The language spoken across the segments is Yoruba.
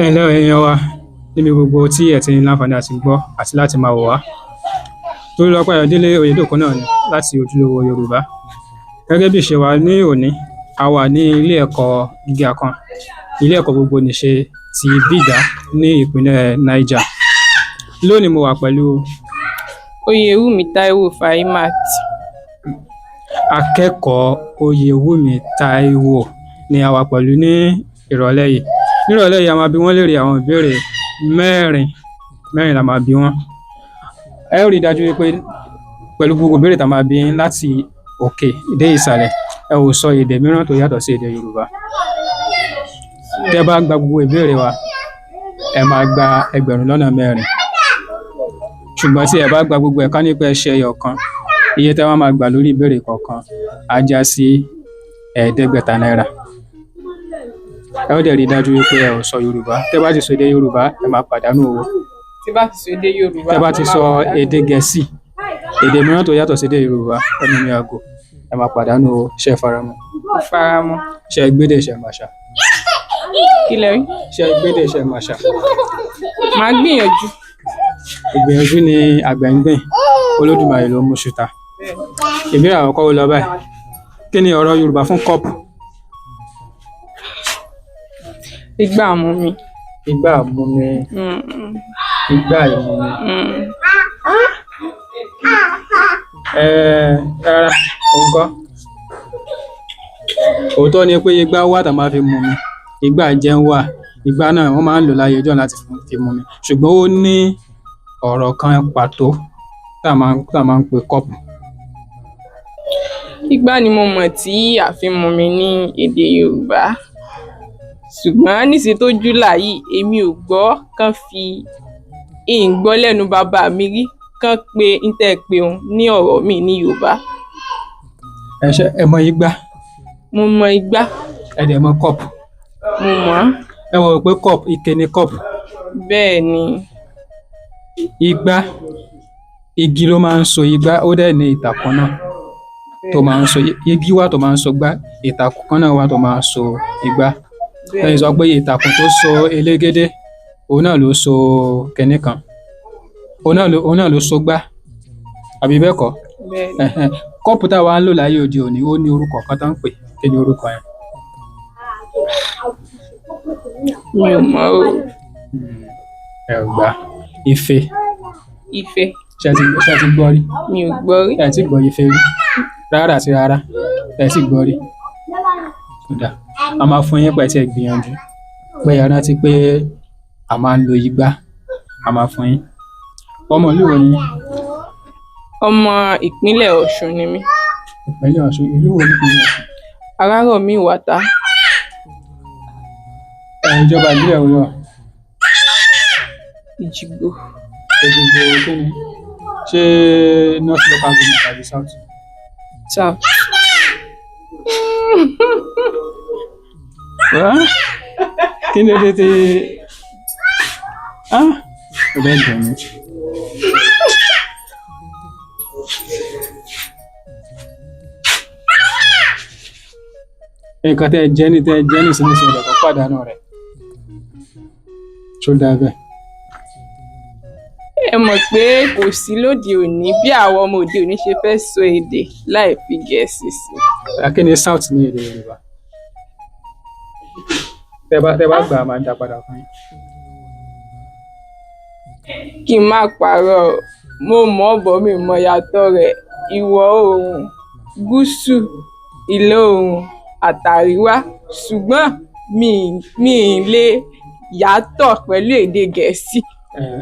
Ẹ ǹlẹ́ o èèyàn wa níbi gbogbo tí ẹ ti ní láǹfààní àti gbọ́ àti láti máa wò wá. Tolúlọpẹ́ Ayọ̀délé Oyèdòkun náà ni láti Ojúlówó Yorùbá. Gẹ́gẹ́ bí ìṣe wa ní òní, a wà ní ilé ẹ̀kọ́ gíga kan, ilé ẹ̀kọ́ gbogbonìṣe ti Bídà ní ìpínlẹ̀ Niger. Lónìí mo wà pẹ̀lú Oyèwùmí Táíwò Fáímát. Akẹ́kọ̀ọ́ Oyèwùmí Táíwò ni a wà pẹ̀lú ní ìrọ̀lẹ́ yìí. Ní ìrọ̀lẹ́ yìí, a máa bi wọ́n léèrè àwọn ìbéèrè mẹ́rin, mẹ́rin la máa bi wọ́n. Ẹ ó rí i dájú wípé pẹ̀lú gbogbo ìbéèrè tá a máa bi yín láti òkè dé ìsàlẹ̀, ẹ ò sọ èdè mìíràn tó yàtọ̀ sí èdè Yorùbá. Tẹ́ bá gba gbogbo ìbéèrè wa, ẹ máa gba 4,000. Ṣùgbọ́n tí ẹ bá gba gbogbo ẹ̀, ká ní pé ẹ ṣe ẹyọ kan, iye tẹ́ wá máa gbà lórí ìbéèrè kọ̀ọ̀kan á já sí 500 náírà. Ẹ ó dẹ̀ rí i dájú wípé ẹ ò sọ Yorùbá. Tẹ́ bá ti sọ èdè Yorùbá, ẹ máa pàdánù owó. Tí bá ti sọ èdè Yorùbá, Tẹ́ bá ti sọ èdè Gẹ̀ẹ́sì, èdè mìíràn tó yàtọ̀ sí èdè Yorùbá, ẹnu mi àgò, ẹ máa pàdánù owó. Ṣé ẹ faramọ́? Mo faramọ́. Ṣé ẹ gbédè, ṣé ẹ màṣà? Kí lẹ rí? Ṣé ẹ gbédè, ṣé ẹ màṣà? Màá gbìyànjú. Ìgbìyànjú ni àgbẹ̀ ń gbìn, Olódùmarè ló mú ṣu ta. Ìbéèrè àkọ́kọ́ ó lọ báyìí. Kí ni ọ̀rọ̀ Yorùbá fún kọ́ọ̀pù? Igbá ìmumi. Igbá ìmumi. Igbá ìmumi. Rárá, òun kọ́. Òótọ́ ni pé igbá wà tá a máa fi mumi. Igbá ìjẹun wà. Igbá náà wọ́n máa ń lò láyé ọjọ́ láti fi mumi. Ṣùgbọ́n ó ní ọ̀rọ̀ kan pàtó tá a máa ń pe kọ́ọ̀pù. Igbá ni mo mọ̀ tí a fi ń mumi ní èdè Yorùbá. Ṣùgbọ́n níṣe tó júlà yìí, èmi ò gbọ́ kán fi ń gbọ́ lẹ́nu bàbá mi rí kán pé ń tẹ́ pé òun ní ọ̀rọ̀ mi ní Yorùbá. Ẹ ṣe ẹ mọ igbá? Mo mọ igbá. Ẹ dẹ̀ mọ kọ́ọ̀pù? Mo mọ̀. Ẹ mọ̀ pé kọ́ọ̀pù, ike ni kọ́ọ̀pù. Bẹ́ẹ̀ ni. Igbá, igi ló máa ń so igbá, ó dẹ̀ ní ìtàkùn náà tó máa ń so igi wà tó máa ń so gbá, ìtàkùn kan náà wà tó máa ń so igbá. Lẹ́yìn sọ pé ìtàkùn tó so elégédé, òun náà ló so kinní kan. Òun náà ló so gbá. Àbí bẹ́ẹ̀ kọ́? Bẹ́ẹ̀. Kọ́ọ̀pù tá a wá ń lò láyé òde òní, ó ní orúkọ kan tó ń pè. Kí ni orúkọ yẹn? Mi ò mọ̀ o. Ẹ ò gbà. Ife. Ife. Ṣé ẹ ti gbọ́ rí? Mi ò gbọ́ rí. Ẹ ti gbọ́ ife rí? Rárá àti rárá. Ẹ ti gbọ́ rí. Ó dáa. A máa fún yín pé tí ẹ gbìyànjú. Pé ẹ rántí pé a máa ń lo igbá. A máa fún yín. Ọmọ ìlú wo ni yín? Ọmọ ìpínlẹ̀ Ọ̀ṣun ni mí. Ìpínlẹ̀ Ọ̀ṣun. Ìlú wo ní ìpínlẹ̀ Ọ̀ṣun? Arárọ̀mí Ìwàtà. Ìjọba ìbílẹ̀ wo ló wà? Ìjìgbò. Ìjìgbò kí ni? Ṣé North Local Government tàbí South? South. Kí ló dé tí ó bẹ́ẹ̀ dùn mí? Nǹkan tẹ́ ẹ jẹ́ ní tẹ́ ẹ jẹ́ ní ìsinsìnyí ẹ̀kọ́ pàdánù rẹ̀. Ṣó dáa bẹ́ẹ̀? Ẹ mọ̀ pé kò sí lóde òní bí àwọn ọmọ òde òní ṣe fẹ́ sọ èdè láì fi Gẹ̀ẹ́sì sí. Kí ni South ní èdè Yorùbá? Tẹ́ bá gbà á máa dá padà fún yín. Kí n má parọ́, mo mọ̀ bọ́ mi mọ ìyàtọ̀ rẹ̀. Ìwọ̀ oòrùn, gúúsù, ìlà oòrùn àtàríwá. Ṣùgbọ́n mi lè yàtọ̀ pẹ̀lú èdè Gẹ̀ẹ́sì.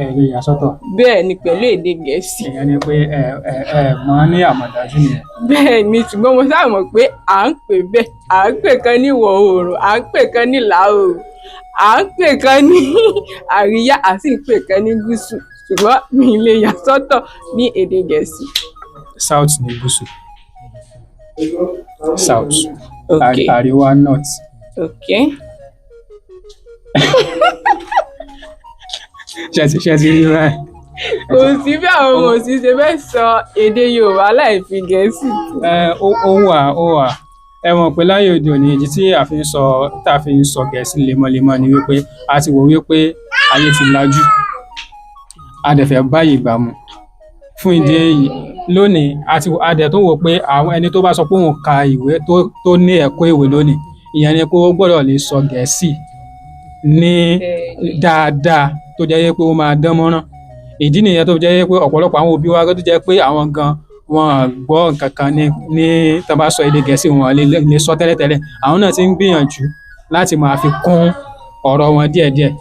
Ẹ lè yà sọ́tọ̀. Bẹ́ẹ̀ ni pẹ̀lú èdè Gẹ̀ẹ́sì. Ìyẹn ni pé ẹ ẹ ẹ mọ̀ ní àmọ̀dájú nìyẹn. Bẹ́ẹ̀ ni, ṣùgbọ́n mo sáà mọ̀ pé à ń pè bẹ́ẹ̀, à ń pè kan ní ìwọ̀ oòrùn, à ń pè kan ní ìlà oòrùn, à ń pè kan ní àríyá, à sì ń pè kan ní gúúsù. Ṣùgbọ́n mi lè yà sọ́tọ̀ ní èdè Gẹ̀ẹ́sì. South ní gúúsù. South. Okay. Àríwá North. Okay. Ṣé ẹ ti rí báyìí? Kò sí bí àwọn ọmọ òsì ṣe fẹ́ sọ èdè Yorùbá láì fi Gẹ̀ẹ́sì. Ó wà ó wà. Ẹ mọ̀ pé láyé òde òní, ìdí tí a fi ń sọ, tá a fi ń sọ Gẹ̀ẹ́sì lemọ́lemọ́ ni wípé a ti wò wípé ayé ti lajú, a dẹ̀ fẹ́ báyìí gbà mu. Fún ìdí èyí, lónìí a ti, a dẹ̀ tún wò pé àwọn ẹni tó bá sọ pé òun ka ìwé tó ní ẹ̀kọ́ ìwé lónìí, ìyẹn ni pé ó gbọ́dọ̀ lè sọ Gẹ̀ẹ́sì ní dáadáa tó jẹ́ pé ó máa dán mọ́rán. Ìdí nìyẹn tó fi jẹ́ pé ọ̀pọ̀lọpọ̀ àwọn òbí wa tó jẹ́ pé àwọn gan wọn gbọ́ nǹkan kan ní tán bá sọ èdè Gẹ̀ẹ́sì, wọn lè sọ tẹ́lẹ̀tẹ́lẹ̀. Àwọn náà ti ń gbìyànjú láti máa fi kún ọ̀rọ̀ wọn díẹ̀díẹ̀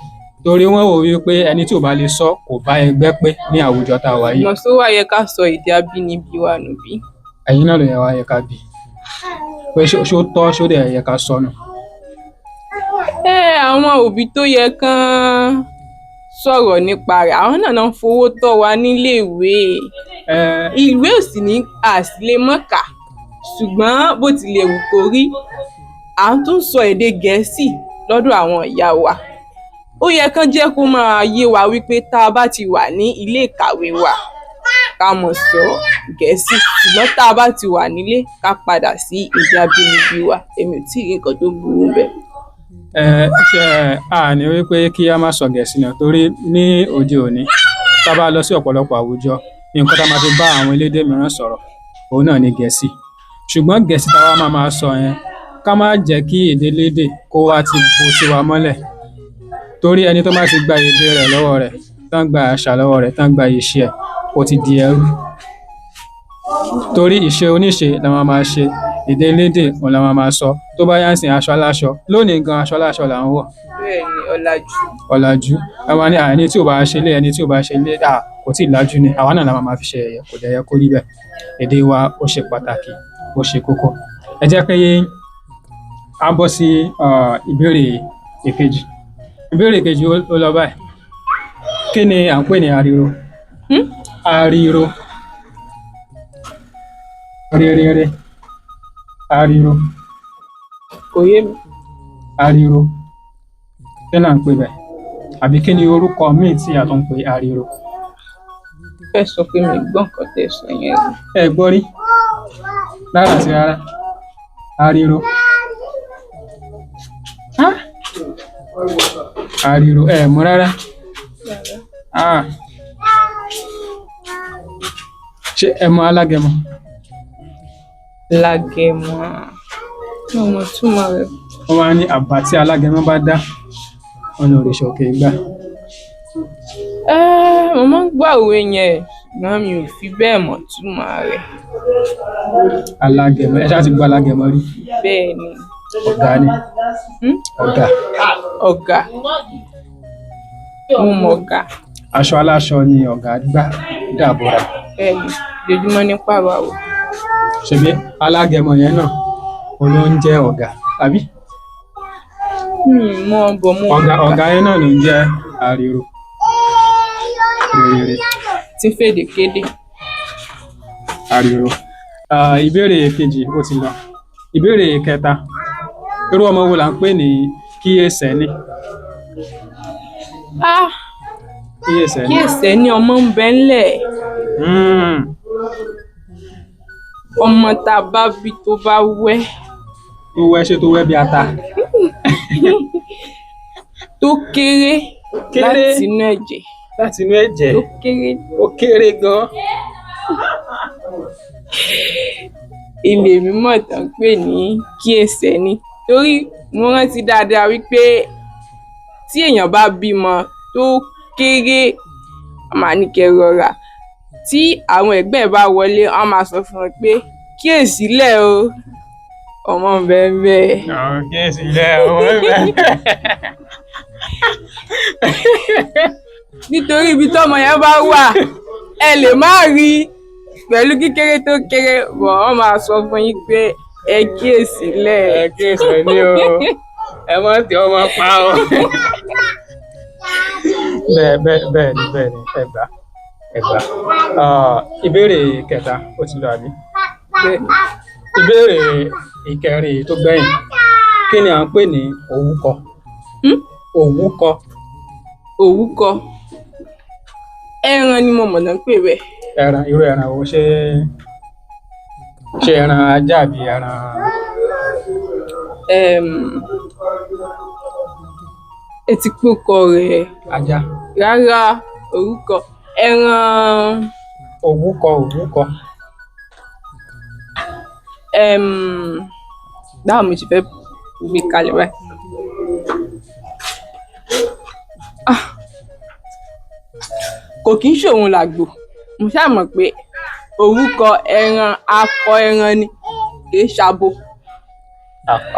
torí wọ́n wò wípé ẹni tí ò bá lè sọ kò bá ẹgbẹ́ pé ní àwùjọ tá a wà yìí. Ṣùgbọ́n ṣó wá yẹ ká sọ èdè abínibí wa nù bí? Ẹ̀yin náà ló yẹ wá yẹ ká bi pé ṣó tọ́, ṣó dẹ̀ yẹ ká sọnù? Àwọn òbí tó yẹ kán sọ̀rọ̀ nípa rẹ̀, àwọn náà ń fowó tọ́ wa níléèwé. Ìwé ò sì ní a sì lè mọ́ kà, ṣùgbọ́n bó tilẹ̀ wù kó rí, à ń tún sọ èdè Gẹ̀ẹ́sì lọ́dọ̀ àwọn ìyá wa. Ó yẹ kán jẹ́ kó máa yé wa wípé tá a bá ti wà ní ilé ìkàwé wa, ká mọ̀ sọ Gẹ̀ẹ́sì, ṣùgbọ́n tá a bá ti wà nílé, ká padà sí èdè abínibí wa. Èmi ò tíì rí nǹkan tó burú ńbẹ̀. Ṣe a ní wípé kí a má sọ Gẹ̀ẹ́sì náà, torí ní òde òní, tá a bá lọ sí ọ̀pọ̀lọpọ̀ àwùjọ, nǹkan tá a máa fi bá àwọn elédè mìíràn sọ̀rọ̀ òun náà ni Gẹ̀ẹ́sì. Ṣùgbọ́n Gẹ̀ẹ́sì tá a wá máa sọ yẹn, ká má jẹ́ kí èdè elédè kó wá ti bo tiwa mọ́lẹ̀, torí ẹni tó bá ti gba èdè rẹ̀ lọ́wọ́ rẹ̀, tán gba àṣà lọ́wọ́ rẹ̀, tán gba ìṣe ẹ̀, ó ti di ẹrú. Torí ìṣe oníṣe la máa máa ṣe, èdè elédè òun la máa máa sọ. Tó bá yá ń sìn, aṣọ aláṣọ lónìí gan, aṣọ aláṣọ là ń wọ̀. Bẹ́ẹ̀ni, ọ̀làjú. Ọ̀làjú. Ẹ máa ní ẹni tí ò bá ṣe ilé, ẹni tí ò bá ṣe ilé, kò tíì lajú ni. Àwa náà la máa máa fi ṣe yẹ̀yẹ́, kò dẹ̀ yẹ kó rí bẹ́ẹ̀. Èdè wa ó ṣe pàtàkì, ó ṣe kókó. Ẹ jẹ́ kí a bọ́ sí ìbéèrè ìkejì. Ìbéèrè kejì ó lọ báyìí. Kí ni à ń pè ní ariro? Ariro. Réréré. Ariro. Kò yé mi. Ariro. Kí là ń pè bẹ́ẹ̀? Àbí kí ni orúkọ míì tí a tún ń pè ariro? Fẹ́ sọ pé mi gbọ́ nǹkan tẹ́ sọ yẹn. Ẹ gbọ́ rí? Rárá àti rárá. Ariro. Ariro ẹ mọ̀ rárá. Ṣé ẹ mọ̀ alágẹmọ? Lágẹmọ. Mi ò mọ̀ túmọ̀ rẹ̀. Wọ́n máa ń ní àbá tí alágẹmọ bá dá, wọ́n ní òrìṣà òkè gbà. Mo máa ń gbọ́ òwe yẹn, ṣùgbọ́n mi ò fi bẹ́ẹ̀ mọ̀ túmọ̀ rẹ̀. Alágẹmọ, ẹ ṣáà ti gbọ́ alágẹmọ rí. Bẹ́ẹ̀ni. Ọ̀gá ni. Ọ̀gá. Ọ̀gá. Mo mọ̀ ọ̀gá. Aṣọ aláṣọ ni ọ̀gá gbà dàbọ̀ra. Bẹ́ẹ̀ni, ojoojúmọ́ ní pàrọ̀ àwọ̀. Ṣèbí alágẹmọ yẹn náà òun ló ń jẹ́ ọ̀gá, àbí? Mi mọ̀ bọ̀ mo. Ọ̀gá, ọ̀gá yẹn náà ló ń jẹ́ ariro. Rere. Tí fèdè kéde. Ariro. Ìbéèrè kejì ó ti lọ. Ìbéèrè kẹta. Irú ọmọ wo là ń pè ní kíyèsẹ́ni? Kíyèsẹ́ni. Kíyèsẹ́ni ọmọ ń bẹ ńlẹ̀. Ọmọ tá a bá bí tó bá wẹ́. Tó wẹ́, ṣé tó wẹ́ bí ata? Tó kéré. Kéré. Láti inú ẹ̀jẹ̀. Láti inú ẹ̀jẹ̀. Tó kéré. Ó kéré gan. Ilé mímọ́ tán pè ní kíyèsẹ́ni. Torí mo rántí dáadáa wípé tí èèyàn bá bímọ tó kéré, a máa ní kẹ́ rọra. Tí àwọn ẹgbẹ́ bá wọlé, wọ́n máa sọ fún wọn pé kíyèsílẹ̀ o, ọmọ ń bẹ ń bẹ. Àwọn kíyèsílẹ̀ ọmọ ń bẹ. Nítorí ibi tọ́mọ yẹn bá wà, ẹ lè má rí pẹ̀lú kíkéré tó kéré, bọ̀ wọ́n máa sọ fún yín pé ẹ kíyèsílẹ̀. Ẹ kíyèsílẹ̀ o, ẹ má tí ọmọ pa o. Bẹ́ẹ̀ bẹ́ẹ̀ bẹ́ẹ̀ ni, bẹ́ẹ̀ ni, ẹ gbà, ẹ gbà. Ìbéèrè kẹta ó ti lọ àbí? Ìbéèrè ìkẹrin tó gbẹ̀yìn. Kí ni à ń pè ní òwúkọ? Òwúkọ. Òwúkọ. Ẹran ni mo mọ̀ náà ń pè bẹ́ẹ̀. Ẹran, irú ẹran wo? Ṣé ẹran ajá àbí ẹran? Ẹ ti pokọ rẹ̀. Ajá. Rárá, orúkọ ẹran. Òbúkọ, òbúkọ. Báwo mo ṣe fẹ́ gbé kalẹ̀ báyìí? Ah! Kò kí ń ṣòun làgbò. Mo ṣáà mọ̀ pé orúkọ ẹran akọ ẹran ni, kì í ṣabo.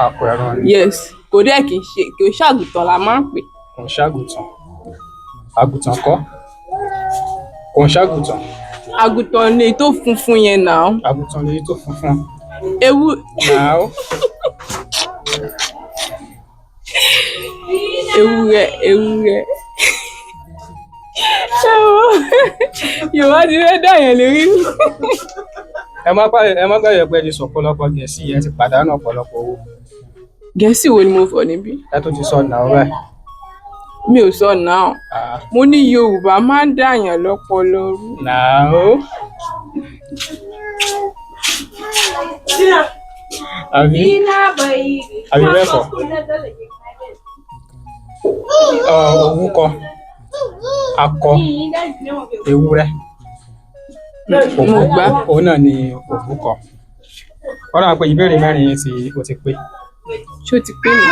Akọ ẹran ni. Yes, kò dẹ̀ kì í ṣe, kì í ṣàgùtàn la máa ń pè. Kò ń ṣàgùtàn. Àgùtàn kọ́. Kò ń ṣàgùtàn. Àgùtàn ni èyí tó funfun yẹn now. Àgùtàn lèyí tó funfun. Ewu. Now. Ewúrẹ́, ewúrẹ́. Ẹ wo, Yorùbá ti fẹ́ dà yàn lórí rú. Ẹ má gbàgbé pé ẹ ti sọ ọ̀pọ̀lọpọ̀ Gẹ̀ẹ́sì, ẹ ti pàdánù ọ̀pọ̀lọpọ̀ owó. Gẹ̀ẹ́sì wo ni mo fọ̀ níbí? Ẹ tún ti sọ now báyìí. Mi ò sọ now. Ah. Mo ní Yorùbá máa ń dà yàn lọ́pọlọ rú. Now. Àbí? Àbí bẹ́ẹ̀ kọ́? Òbúkọ, akọ, ewúrẹ́. Mo gbà. Òun náà ni òbúkọ. Ó dà pé ìbéèrè mẹ́rin yín ti ó ti pé. Ṣé ó ti pé ni?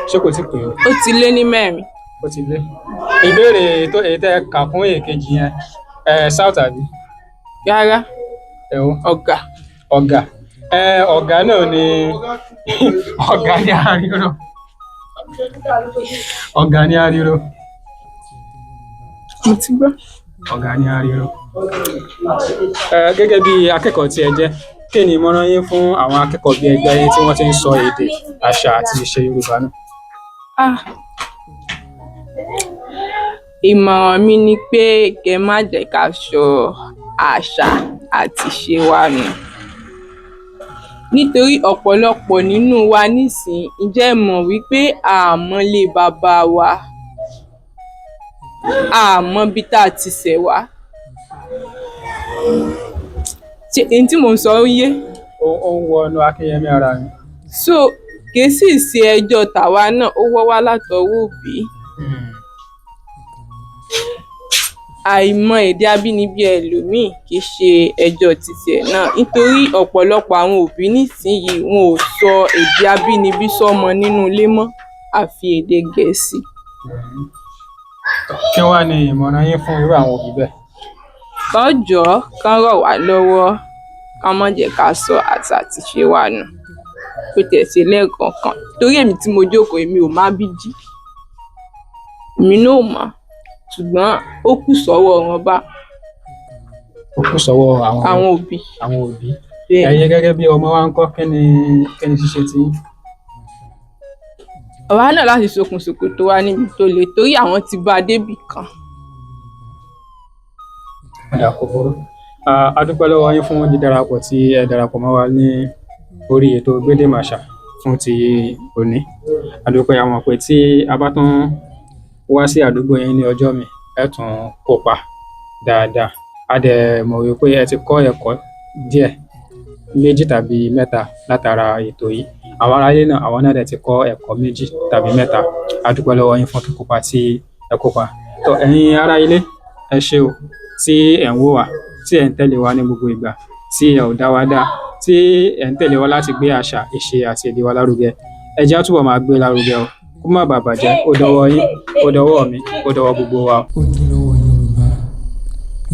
Ṣé kò tí pé o? Ó ti lé ní mẹ́rin. Ó ti lé. Ìbéèrè tó èyí tẹ́ ẹ kà fún èkejì yẹn, south àbí? Rárá. Ẹ o. Ọ̀gà. Ọ̀gà. Ọ̀gá náà ni ọ̀gá ní àríro. Ọ̀gá ní àríro. Mo ti gbọ́. Ọ̀gá ní àríro. Gẹ́gẹ́ bí akẹ́kọ̀ọ́ tí ẹ jẹ́, kí ni ìmọ̀ràn yín fún àwọn akẹ́kọ̀ọ́ bí ẹgbẹ́ yín tí wọ́n ti ń sọ èdè, àṣà àti ìṣe Yorùbá nù? Ah! Ìmọ̀ràn mi ni pé kẹ́ má jẹ́ ká sọ àṣà àti ìṣe wa nù. Nítorí ọ̀pọ̀lọpọ̀ nínú wa nísìnyí, ǹjẹ́ ẹ mọ̀ wípé a ò mọlé bàbá wa? A ò mọ ibi tá a ti ṣẹ̀ wá. Ṣé n tí mò ń sọ ó yé? Ó ń wọ inú akínyẹmí ara mi. So kì í sì ṣe ẹjọ́ tàwa náà, ó wọ́ wá látọwọ́ òbí. Àìmọ̀ èdè abínibí ẹlòmíì kì í ṣe ẹjọ́ titi ẹ̀ náà, nítorí ọ̀pọ̀lọpọ̀ àwọn òbí nísìnyí wọn ò sọ èdè abínibí sọ́mọ nínú ilé mọ́, àfi èdè Gẹ̀ẹ́sì. Kí wá ni ìmọ̀ràn yín fún irú àwọn òbí bẹ́ẹ̀? Kán jọ̀ọ́, kán ràn wá lọ́wọ́, kán má jẹ́ ká sọ àṣà àti ìṣe wa nù. Bó tiẹ̀ ṣe lẹ́ẹ̀kọ̀ọ̀kan. Torí èmi tí mo jókòó, èmi ò mọ ábídí. Èmi náà ò mọ̀, ṣùgbọ́n ó kù sọ́wọ́ wọn bá. Ó kù sọ́wọ́ àwọn Àwọn òbí. Àwọn òbí. Bẹ́ẹ̀. Ẹ̀yin gẹ́gẹ́ bí ọmọ wa ńkọ́, kí ni ṣíṣe tiyín? Àwa náà láti sokùn ṣòkòtò wa níbi tó le, torí àwọn ti bá a débì kan. Ó dáa, kò burú. A dúpẹ́ lọ́wọ́ yín fún dídarapọ̀ tí ẹ darapọ̀ mọ́ wa ní orí ètò Gbédèmàṣà fún ti òní. A dúpẹ́, a mọ̀ pé tí a bá tún wá sí àdúgbò yín ní ọjọ́ míì, ẹ tún kópa dáadáa. A dẹ̀ mọ̀ wípé ẹ ti kọ́ ẹ̀kọ́ díẹ̀, méjì tàbí mẹ́ta látara ètò yìí. Àwọn aráalé náà, àwọn náà dẹ̀ ti kọ́ ẹ̀kọ́ méjì tàbí mẹ́ta. A dúpẹ́ lọ́wọ́ yín fún kíkópa tí ẹ kópa. Tó ẹ̀yin ará ilé, ẹ ṣé o tí ẹ̀ ń wò wá, tí ẹ̀ ń tẹ̀lé wa ní gbogbo ìgbà, tí ẹ ò dá wa dá, tí ẹ̀ ń tẹ̀lé wa láti gbé àṣà, ìṣe àti èdè wa lárugẹ. Ẹ jẹ́ á túbọ̀ máa gbé lárugẹ o. Kó má baà bàjẹ́. Ó dọwọ́ yín, ó dọwọ́ mi, ó dọwọ́ gbogbo wa o. Ojúlówó Yorùbá,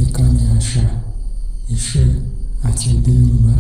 ìkànnì àṣà, ìṣe àti èdè Yorùbá.